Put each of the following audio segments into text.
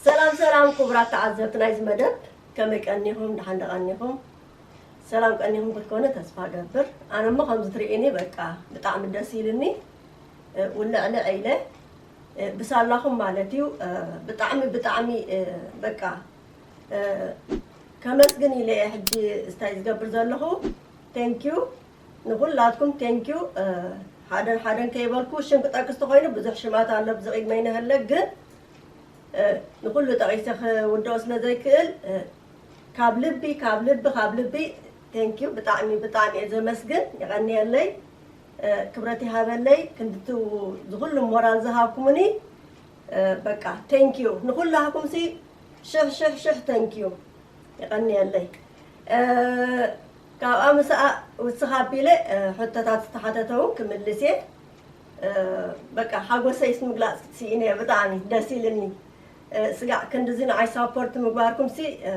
ሰላም ሰላም ክቡራት ተዓዘብቲ ናይዚ መደብ፣ ከመይ ቀኒኹም? ደሓን ዶ ቀኒኹም? ሰላም ቀኒኹም ክትኮኑ ተስፋ እገብር። ኣነ እሞ ከምዚ ትርእይኒ በቃ ብጣዕሚ ደስ ኢልኒ። እ፣ ውልዕልዕ ኢለ፣ እ፣ ብሳላኹም ማለት እዩ። እ፣ ብጣዕሚ ብጣዕሚ፣ እ፣ በቃ፣ እ፣ ከመስግን ኢለ እየ ሕጂ ስታይ ዝገብር ዘለኹ። ቴንኪዩ ንኹላትኩም፣ ቴንኪዩ። እ፣ ሓደን ሓደን ከይበልኩ ሽም ክጠቅስ ተኾይኑ ብዙሕ ሽማት ኣሎ ኣብዚ ቅድመይ ንህለ፣ ግን እ፣ ንኹሉ ጠቒሰ ክውድኦ ስለ ዘይክእል፣ እ፣ ካብ ልቢ፣ ካብ ልቢ፣ ካብ ልቢ ቴንኪዩ። ብጣዕሚ ብጣዕሚ እየ ዘመስግን። የቐንየለይ። እ፣ ክብረት ይሃበለይ። ክንድቲ ዝኹሉ ሞራል ዝሃብኩምኒ፣ እ፣ በቃ ቴንኪዩ ንኹላትኩም ሲ ሽሕ ሽሕ ሽሕ ቴንኪዩ። የቐንየለይ። እ፣ ካብኣ ምስኣ ውስኽ ኣቢለ፣ እ፣ ሕቶታት ዝተሓተተ እውን ክምልስ እየ። እ፣ በቃ ሓጎሰይስ ምግላፅ ስኢነ እየ። ብጣዕሚ ደስ ኢልኒ። እ፣ ስጋዕ ክንድዚ ንዓይ ሳፖርት ምግባርኩም ሲ፣ እ፣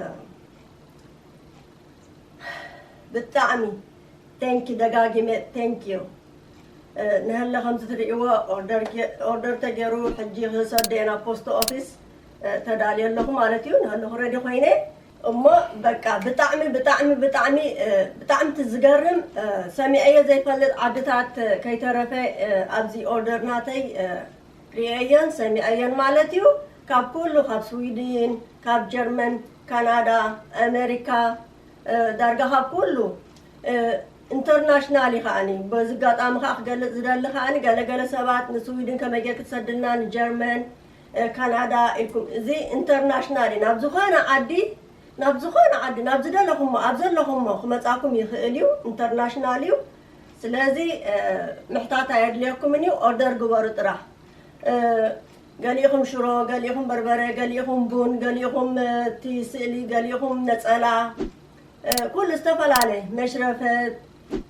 ብጣዕሚ ቴንኪ፣ ደጋጊመ ቴንኪዩ። እ፣ ንሀለ ከምዚ ትርእይዎ ኦርደር ገ-፣ ኦርደር ተገይሩ ሕጂ ክሰዶ እየ ናብ ፖስት ኦፊስ፣ እ፣ ተዳልየ ኣለኹ ማለት እዩ። ንሀለኹ ረዲ ኮይነ እሞ በቃ ብጣዕሚ፣ ብጣዕሚ፣ ብጣዕሚ፣ እ፣ ብጣዕሚ እቲ ዝገርም፣ እ፣ ሰሚዐዮ ዘይፈልጥ ዓድታት፣ እ፣ ከይተረፈ፣ እ፣ ኣብዚ ኦርደር ናተይ፣ እ፣ ርእየዮን ሰሚዐዮን ማለት እዩ። ካብ ኩሉ፣ ካብ ስዊድን፣ ካብ ጀርመን፣ ካናዳ፣ ኣሜሪካ፣ እ፣ ዳርጋ ካብ ኩሉ፣ እ፣ ኢንተርናሽናል እዩ ከዓኒ። በዚ ኣጋጣሚ ከዓ ክገልጽ ዝደሊ ከዓኒ፣ ገለገለ ሰባት ንስዊድን ከመይ ጌርክ ትሰድልና፣ ንጀርመን፣ እ፣ ካናዳ ኢልኩም፣ እዚ ኢንተርናሽናል እዩ። ናብ ዝኾነ ዓዲ፣ ናብ ዝኾነ ዓዲ፣ ናብ ዝደለኹሞ፣ ኣብ ዘለኹሞ ክመጻኩም ይኽእል እዩ። ኢንተርናሽናል እዩ። ስለዚ፣ እ፣ ምሕታት ኣየድልየኩምን እዩ። ኦርደር ግበሩ ጥራሕ። እ፣ ገሊኹም ሽሮ፣ ገሊኹም በርበረ፣ ገሊኹም ቡን፣ ገሊኹም፣ እ፣ እቲ ስእሊ፣ ገሊኹም ነጸላ፣ እ፣ ኩሉ ዝተፈላለየ መሽረፈት፣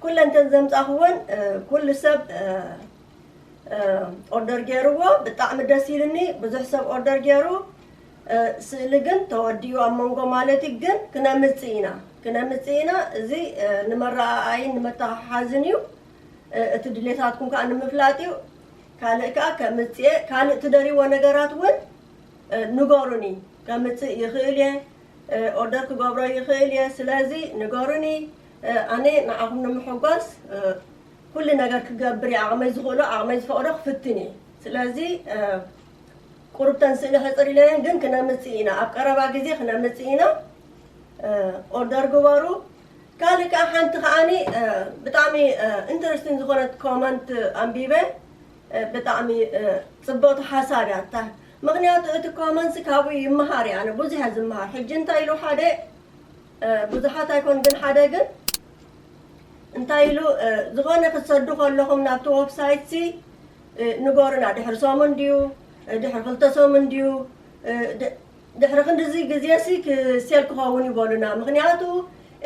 ኩለን እተን ዘምጻኹወን፣ እ፣ ኩሉ ሰብ፣ እ፣ እ፣ ኦርደር ገይርዎ። ብጣዕሚ ደስ ኢልኒ። ብዙሕ ሰብ ኦርደር ገይሩ። እ፣ ስእሊ ግን ተወዲኡ ኣብ መንጎ ማለት እዩ። ግን ክነምጽእ ኢና፣ ክነምጽእ ኢና። እዚ፣ እ፣ ንመረኣኣይን ንመተሓሓዝን እዩ። እ፣ እቲ ድሌታትኩም ከኣ ንምፍላጥ እዩ። ካልእ ከኣ ከምጽእ እየ፣ ካልእ ትደልይዎ ነገራት እውን፣ እ፣ ንገሩኒ። ከምጽእ ይኽእል እየ፣ እ፣ ኦርደር ክገብሮ ይኽእል እየ። ስለዚ ንገሩኒ። እ፣ ኣነ ንዓኹም ንምሕጓስ፣ እ፣ ኩሉ ነገር ክገብር እየ። ዓቕመይ ዝኽእሎ፣ ዓቕመይ ዝፈቕዶ ክፍትን እየ። ስለዚ፣ እ፣ ቁሩብ ተን ስእሊ ሕጽር ኢለን ግን ክነምጽእ ኢና። ኣብ ቀረባ ግዜ ክነምጽእ ኢና። እ፣ ኦርደር ግበሩ። ካልእ ከኣ ሓንቲ ከኣኒ፣ እ፣ ብጣዕሚ፣ እ፣ ኢንተረስቲንግ ዝኾነት ኮመንት ኣንቢበ፣ እ፣ ብጣዕሚ፣ እ፣ ጽብቕቲ ሓሳብ እያ እታ። ምኽንያቱ እቲ ኮመንትስ ካብኡ ይመሃር እየ ኣነ፣ ብዙሕ እየ ዝመሃር። ሕጂ እንታይ ኢሉ ሓደ፣ እ፣ ብዙሓት ኣይኮን ግን ሓደ ግን እንታይ ኢሉ፣ እ፣ ዝኾነ ክትሰዱ ከለኹም ናብቲ ዌብሳይትሲ፣ እ፣ ንገሩና። ድሕሪ ሰሙን ድዩ፣ እ፣ ድሕሪ ክልተ ሰሙን ድዩ፣ እ፣ ድ-፣ ድሕሪ ክንድዚ ግዜሲ ክሴል ክኸውን ይበሉና። ምኽንያቱ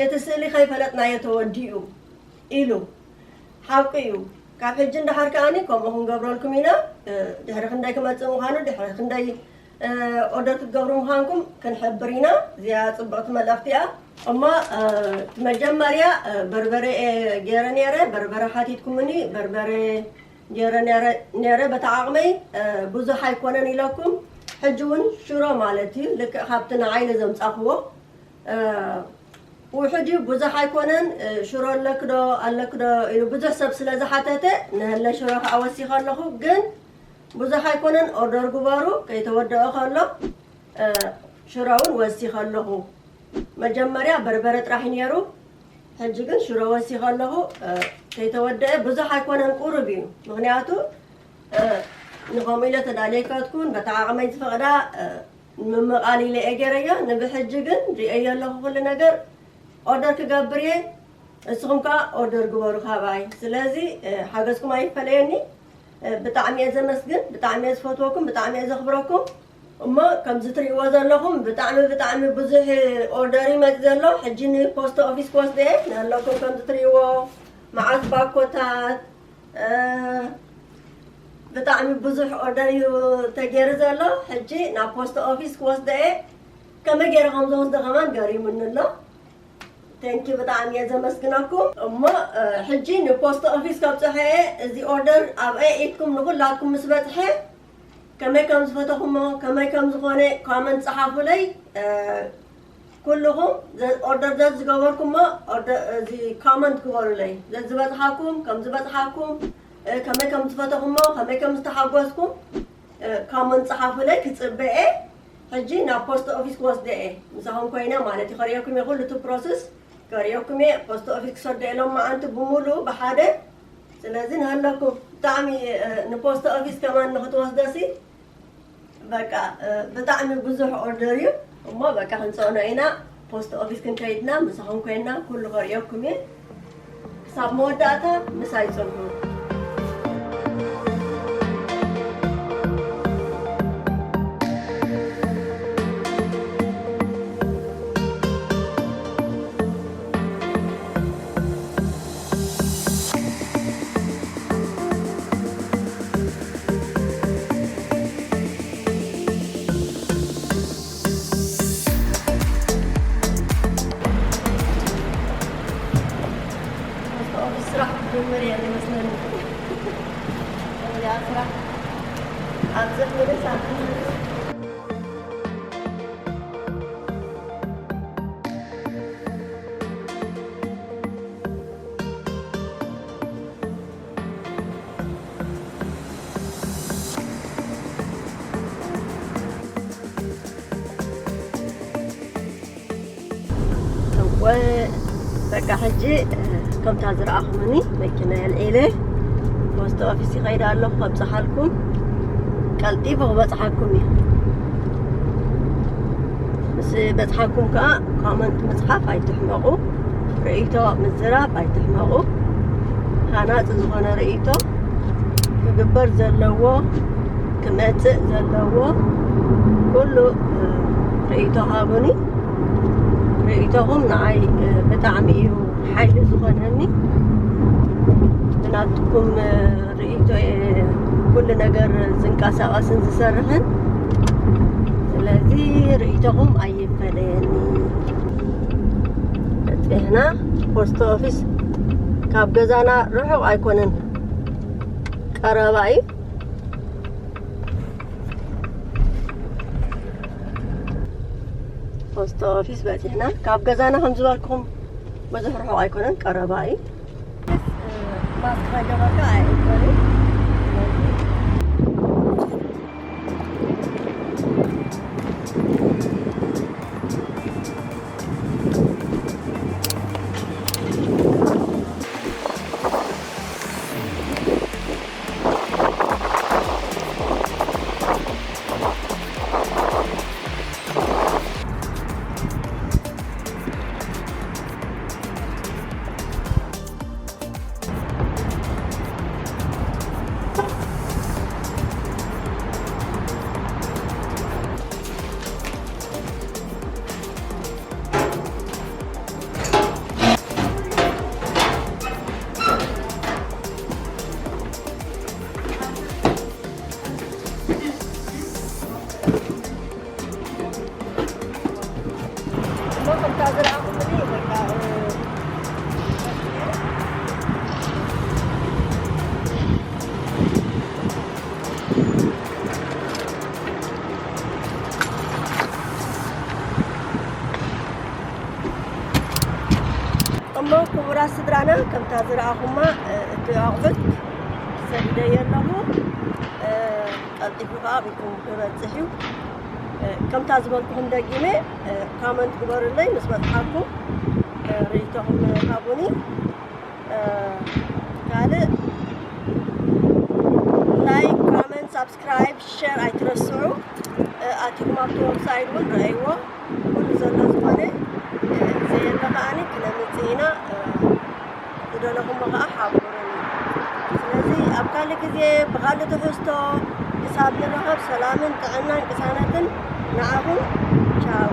እቲ ስእሊ ከይፈለጥናዮ ተወዲኡ ኢሉ። ሓቂ እዩ። ካብ ሕጂ እንዳሓር ከኣኒ ከምኡ ክንገብረልኩም ኢና። እ፣ ድሕሪ ክንደይ ክመጽእ ምዃኑ፣ ድሕሪ ክንደይ፣ እ፣ ኦርደር ክትገብሩ ምዃንኩም ክንሕብር ኢና። እዚኣ ጽብቕቲ መልእኽቲ እያ። እሞ፣ እ፣ መጀመርያ፣ እ፣ በርበረ እየ ገይረ ነይረ። በርበረ ሓቲትኩምኒ። በርበረ ገይረ ነይረ፣ ነይረ በታ ዓቕመይ፣ እ፣ ብዙሕ ኣይኮነን ኢለኩም። ሕጂ እውን ሽሮ ማለት እዩ። ልክዕ ካብቲ ንዓይ ንዘምጻኽዎ፣ እ፣ ውሑድ እዩ፣ ብዙሕ ኣይኮነን። እ፣ ሽሮ ኣለክዶ፣ ኣለክዶ ኢሉ ብዙሕ ሰብ ስለ ዝሓተተ፣ ንህለ ሽሮ ከዓ ወሲኸ ኣለኹ። ግን ብዙሕ ኣይኮነን፣ ኦርደር ግበሩ፣ ከይተወደኦ ከሎ፣ እ፣ ሽሮ እውን ወሲኸ ኣለኹ። መጀመርያ በርበረ ጥራሕ እዩ ነይሩ፣ ሕጂ ግን ሽሮ ወሲኸ ኣለኹ። እ፣ ከይተወደአ ብዙሕ ኣይኮነን፣ ቁሩብ እዩ። ምኽንያቱ፣ እ፣ ንኸምኡ ኢለ ተዳልየካትኩን በታ ዓቕመይ ዝፈቕዳ፣ እ፣ ንምቓል ኢለ እየ ገይረዮ። ንብሕጂ ግን ርእየዮ ኣለኹ ኩሉ ነገር። ኦርደር ክገብር እየ፣ ንስኹም ከኣ ኦርደር ግበሩ ካባይ። ስለዚ፣ እ፣ ሓገዝኩም ኣይፈለየኒ። እ፣ ብጣዕሚ እየ ዘመስግን፣ ብጣዕሚ እየ ዝፈትወኩም፣ ብጣዕሚ እየ ዘኽብረኩም። እሞ ከምዚ ትርእይዎ ዘለኹም ብጣዕሚ፣ ብጣዕሚ ብዙሕ ኦርደር ይመጽእ ዘሎ። ሕጂ ንፖስት ኦፊስ ክወስዶ እየ። ንኣለኩም ከምዚ ትርእይዎ ባኮታት፣ እ፣ ብጣዕሚ ብዙሕ ኦርደር እዩ ተገይሩ ዘሎ። ሕጂ ናብ ፖስት ኦፊስ ክወስዶ እየ። ከመይ ገይረ ከም ዝወስዶ ከማን ገሪሙኒ ኣሎ። ቴንኪ፣ ብጣዕሚ እየ ዘመስግነኩም። እሞ፣ እ፣ ሕጂ ንፖስት ኦፊስ ከብፅሖ እየ። እዚ ኦርደር ኣብአ ኢድኩም ንኩላትኩም ምስ በፅሐ፣ ከመይ ከም ዝፈተኹሞ፣ ከመይ ከም ዝኾነ ኮመንት ጸሓፉለይ። እ፣ ኩልኹም ዘ-፣ ኦርደር ዘዝገበርኩሞ ኦርደር፣ እዚ ኮመንት ግበሩለይ። ዘዝበጽሓኩም፣ ከም ዝበጽሓኩም፣ እ፣ ከመይ ከም ዝፈተኹሞ፣ ከመይ ከም ዝተሓጎስኩም፣ እ፣ ኮመንት ጸሓፉለይ፣ ክጽበ እየ። ሕጂ ናብ ፖስት ኦፊስ ክወስደ እየ። ምሳኹም ኮይነ ማለት እዩ። ከርእየኩም እየ ኩሉ እቲ ፕሮሰስ፣ ከርእየኩም እየ። ፖስት ኦፊስ ክሰዶ እየ ሎማዓንቲ ብምሉኡ ብሓደ። ስለዚ ንሃለኩም ብጣዕሚ፣ እ፣ ንፖስት ኦፊስ ከማን ንክትወስደሲ፣ በቃ፣ እ፣ ብጣዕሚ ብዙሕ ኦርደር እዩ። እሞ በቃ ክንጸዕኖ ኢና። ፖስት ኦፊስ ክንከይድና ምሳኹም ኮይና ኩሉ ከርእየኩም እየ። ክሳብ መወዳእታ ምሳይ ጽንሑ። ፖስት ኦፊስ ስራሕ ክጅምር እየ ዝመስለኒ። እዚኣ ስራሕ ኣብ ዘፍሪ ሰዓት እወ፣ በቃ ሕጂ፣ እ፣ ከምታ ዝረኣኹምኒ መኪና የልዒለ ፖስት ኦፊስ ይኸይድ ኣለኹ። ከብጽሓልኩም፣ ቀልጢፉ ክበጽሓኩም እዩ። ምስ በጽሓኩም ከኣ ኮመንት ምጽሓፍ ኣይትሕመቑ፣ ርእይቶ ምዝራብ ኣይትሕመቑ። ሃናጺ ዝኾነ ርእይቶ ክግበር ዘለዎ፣ ክመጽእ ዘለዎ ኩሉ፣ እ፣ ርእይቶ ሃቡኒ። ርእይቶኹም ንዓይ፣ እ፣ ብጣዕሚ እዩ ሓይሊ ዝኾነኒ። ብናትኩም፣ እ፣ ርእይቶ እየ ኩሉ ነገር ዝንቀሳቐስን ዝሰርሕን። ስለዚ ርእይቶኹም ኣይፈለየኒ። በጺሕና። ፖስት ኦፊስ ካብ ገዛና ርሑቕ ኣይኮነን፣ ቀረባ እዩ። ፖስት ኦፊስ በጺሕና። ካብ ገዛና ከም ዝበልኩኹም ብዙሕ ርሑቕ ኣይኮነን፣ ቀረባ እዩ። ማስክ ከይገበርካ ኣይእከልን። እሞ ከምታ ዝረኣኹምኒ በቃ፣ እ፣ እሞ ክቡራት ስድራና፣ ከምታ ዝረኣኹማ፣ እ፣ እቲ ኣቑሑት ሰዲደዮ ኣለኹ። እ፣ ቀልጢፉ ከኣ ቤትኩም ክበጽሕ እዩ። እ፣ ከምታ ዝበልኩኹም ደጊመ፣ እ፣ ኮመንት ግበሩለይ፣ ምስ በጽሓኩም፣ እ፣ ርእይቶኹም ሃቡኒ። እ፣ ካልእ ላይክ፣ ኮመንት፣ ሳብስክራይብ፣ ሸር ኣይትረስዑ። እ፣ ኣቲኹም ኣብቲ ዌብሳይት እውን ረኣይዎ። ኩሉ ዘሎ ዝኾነ፣ እ፣ ዘየለ ከኣኒ ክነምጽእ ኢና። እ፣ ዝደለኹሞ ከኣ ሓብሩኒ። ስለዚ ኣብ ካልእ ግዜ ብኻልእ ትሕዝቶ ክሳብ ንራኸብ ሰላምን ጥዕናን ቅሳነትን ንዓኹም። ቻው።